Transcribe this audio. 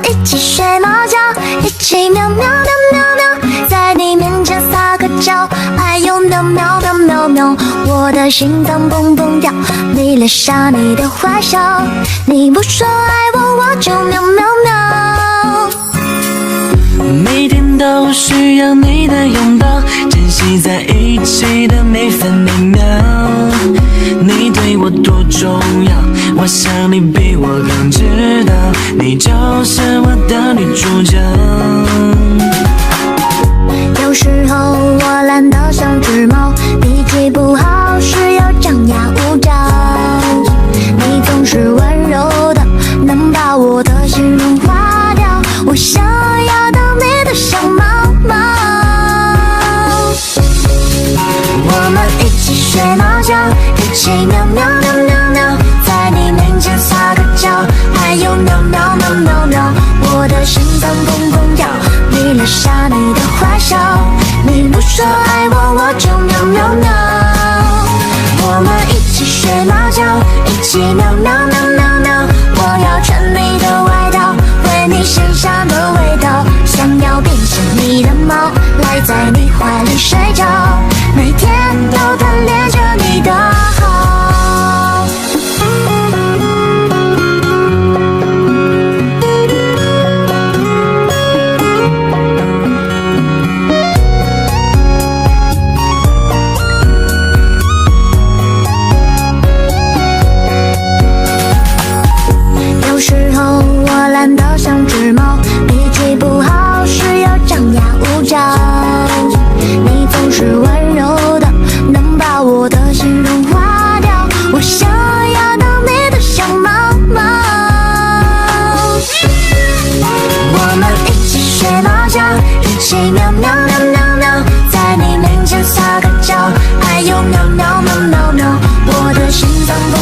一起学猫叫，一起喵喵喵喵喵，在你面前撒个娇，哎呦喵喵喵喵喵，我的心脏砰砰跳，迷恋上你的坏笑，你不说爱我，我就喵喵喵。每天都需要你的拥抱，珍惜在一起的每分每秒。你对我多重要，我想你比我更知道，你就是我的女主角。有时候我懒得像只猫，脾气不好时又张牙舞爪。你总是温柔的，能把我的心融化掉。我想要当你的小猫猫。我们一起学猫叫，一起喵喵喵喵喵，在你面前撒个娇，哎呦喵喵喵喵喵，我的心脏砰砰跳，迷恋上你的坏笑，你不说爱我，我就喵喵喵。我们一起学猫叫，一起喵喵喵喵喵，我要穿你的外套，闻你身上的味道，想要变成你的猫，赖在你怀里睡觉，每天都贪恋着你的好。有时候我懒得像只猫，脾气不好时又张牙舞爪。你总是温柔的，能把我的心融化掉。我想要当你的小猫猫。我们一起学猫叫，一起喵喵喵喵喵，在你面前撒个娇，哎呦喵喵喵喵喵，我的心脏砰